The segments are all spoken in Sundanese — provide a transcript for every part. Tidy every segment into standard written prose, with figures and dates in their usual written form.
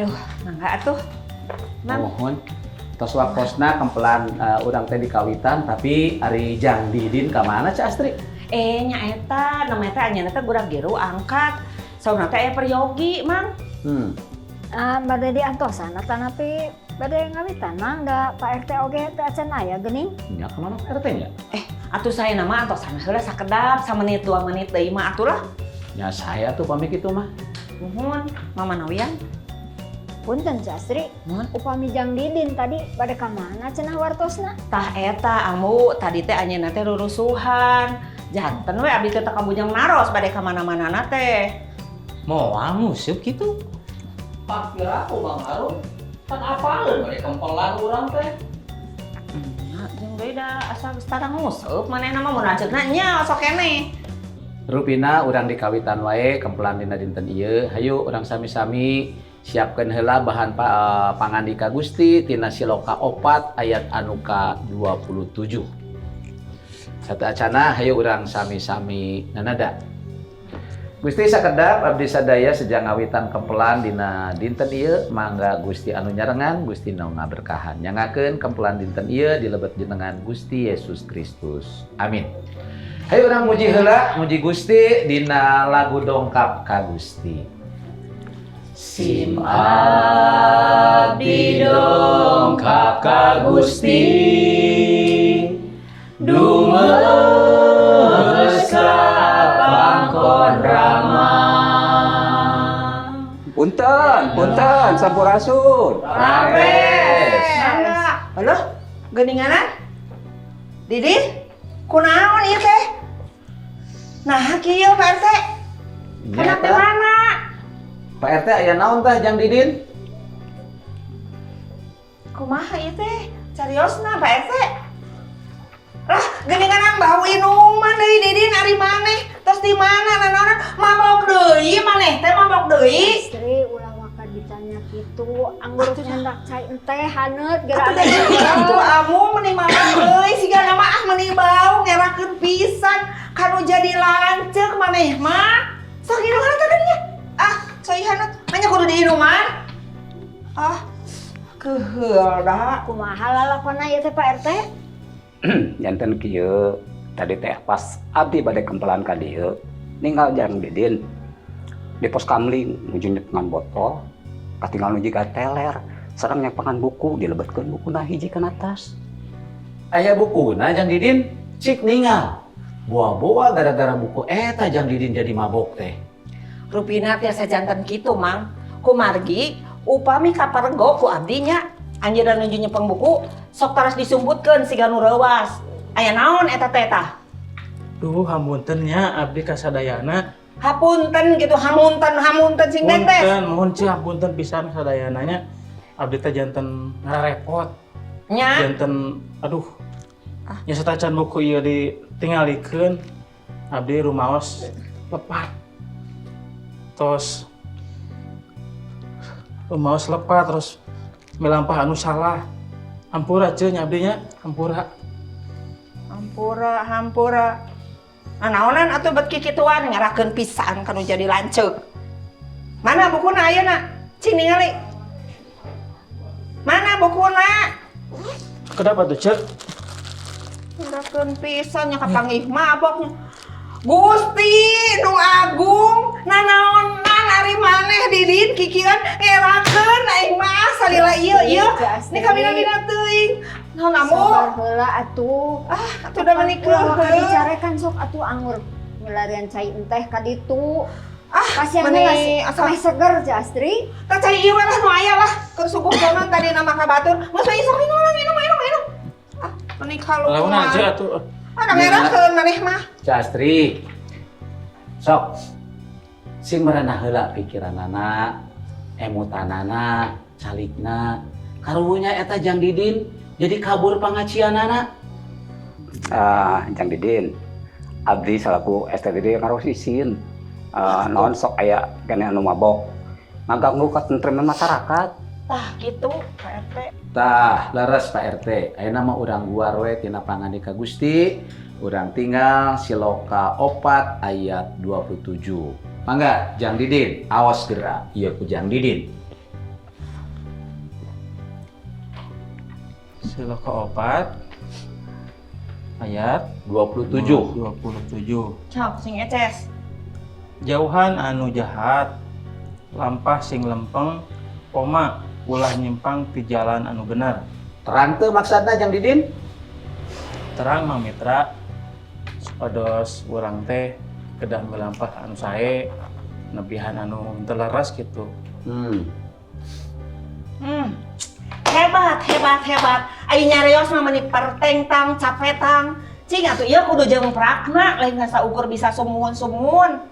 Aduh, mangga atuh. Mang. Mohon. Tos waktosna kempelan urang teh dikawitan, tapi ari Jang Didin ka mana, Ceu Astri? Eh, nya eta, namanya teh anjeunna teh gura geru angkat. Saurna teh aya peryogi, Mang. Ah, bade diantosan atanapi bade ngawitan, Mang? Da Pak RT oge teu acan aya geuning. Nya kemana Pak RT nya? Atuh saya nama antosan heula sakedap, samenit 2 menit deui mah atuh lah. Nya saya tuh pamit itu mah. Nuhun, Mama Nawian. Punten, Ceu Astri. Nuhun. Upami Jang Didin tadi bade ka mana cenah wartosna? Tah eta, Ambu, tadi teh anjeunna teh rurusuhan. Janten we abdi teh teu kabujang naros bade ka mana-mana teh. Moal nguseup gitu. Pak aku Bang Harun kan apaleun bade kempelan urang teh. Nya jeung deui da asa geus tara nguseup manehna mah, mun lanceukna nya sok keneh. Rupina urang dikawitan wae kempelan dina dinten ieu. Hayu urang sami-sami siapkeun heula bahan pangandika Gusti tina Siloka 4 ayat anu ka 27. Sateuacana hayu urang sami-sami nanada. Gusti, sakedap abdi sadaya sejang ngawitan kempelan dina dinten ieu, mangga Gusti anu nyarengan, Gusti nu ngaberkahan. Nyanggakeun kempelan dinten ieu di lebet jenengan Gusti Yesus Kristus. Amin. Hayu urang muji heula, muji Gusti dina lagu Dongkap ka Gusti. Sim abdi dongkap ka Gusti, dumeus ka pangkon Rama. Punten, punten, sampurasun. Rampes. Mangga. Halo, geuninganan? Didin? Kunaon ieu teh? Nah, kieu, Pak RT. Kenapa Nyata. Mana? Pak RT, aya naon tah Jang Didin? Kumaha ieu teh? Cariosna, Pak RT. Lah, geuningan bau inuman deui, Didin, ari maneh. Terus di mana nanaonan mabok deui maneh teh, mabok deui? Istri, ulah waka ditanya kitu. Anggur nyandak cai enteh haneut geura. Atuh da atuh amu meni mabok deui sigana mah, ah, meni bau ngerakeun pisan kanu jadi lanceuk maneh mah. Sok inuman teh nya. Ah, cai haneut manya kudu diinuman. Ah, keheul da. Kumaha lalakonna ieu teh, Pak RT? Janten kieu, tadi teh pas abdi bade kempelan ka dieu, ninggal Jang Didin di pos kamling nuju nyepengan botol, katinggal nu jiga teler sareng nyepengan buku, dilebetkeun bukuna hiji kana tas. Aya bukuna Jang Didin, cik ningal. Boa-boa gara-gara buku eta Jang Didin jadi mabok teh. Rupina tiasa janten kitu, Mang. Kumargi upami kaparenggo ku abdi nya anjeunna nuju nyepeng buku, sok taras disumputkeun siga nu reuwas. Aya naon eta teh tah? Duh, hamunten nya abdi kasadayana. Hapunten gitu, hamunten, hamunten sing bentes. Punten, mohon cih, hapunten pisan sadayana nya. Abdi teh janten ngarepot. Nya. Janten aduh. Nya satacan buku ieu ditinggalikeun, abdi rumaos lepat. Tos rumaos lepat terus milampah anu salah. Hampura, Ceu, nya abdi nya, hampura. Hampura, hampura. Nah, naonan atuh bet kikituan, ngerakeun pisan kanu jadi lanceuk. Mana bukuna ayeuna? Cing ningali. Mana bukuna? Kenapa tuh, Ceu? Ngerakeun pisan nya kapanggih mabok. Gusti nu agung, nanaonan ari maneh, Didin, kikieuan ngerakeun aing mah salila ieu ieu. Ini kabina-bina teuing. Naon, Ambu? Sabar heula atuh. Ah, atuh da meuni Ulah waka keukeuh. Dicarekan, sok atuh anggur milarian cai enteh ka ditu. Ah, Kasihan meni heula asa meh seger, Ceu Astri. Tah, cai ieu we lah nu aya lah. Keur suguh konon tadi nama ka batur. Geus we, sok minum lah, minum, minum, minum. Ah, meni kaluman. Lamun aja atuh. Ah, da ngerakeun maneh mah. Ceu Astri. Sok. Sing merenah heula pikiranana, emutanana, calikna. Karunya eta Jang Didin jadi kabur pangacianana. Ah, Jang Didin. Abdi salaku STDD ngaros isin. Ah, naon sok aya keneh anu mabok. Ngaganggu katentreman masyarakat. Tah gitu, Pak RT. Tah, leres, Pak RT. Ayeuna mah urang guar we tina pangandika Gusti. Urang tingal Siloka 4 ayat 27. Mangga, Jang Didin, awas geura. Ieu ku Jang Didin. Sila kaopat ayat 27. 27. Cok sing eces. Jauhan anu jahat, lampah sing lempeng, koma ulah nyimpang ti jalan anu benar. Terang teu maksudna, Jang Didin? Terang, Mang Mitra, supados urang teh kedah melampah anu sae, nebihan anu teu leres gitu. Hebat, hebat, hebat. Ayo nyareos mah meni pertengtang, capetang. Cing atuh ieu kudu jeung prakna, lain saukur bisa sumuhun-sumuhun.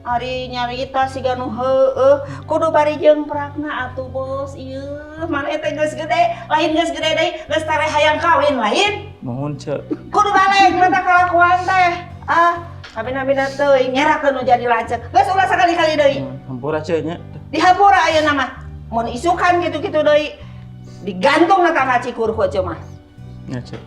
Ari nyarita siga nu heueuh, kudu bari jeung prakna atuh, Bos. Ieu mana teh geus gede, lain geus gede deui, geus tare hayang kawin lain. Mohon, Ce. Kudu balik mata kalakuan teh. Ah, kabina-bina teuing ngerakeun nu jadi lanceuk. Geus ulah sakali-kali deui. Hampura, Ce, nya. Dihampura ayeuna mah. Mun isukan gitu-gitu deui digantung na ka cikur ku ece mah. Ya, Ce.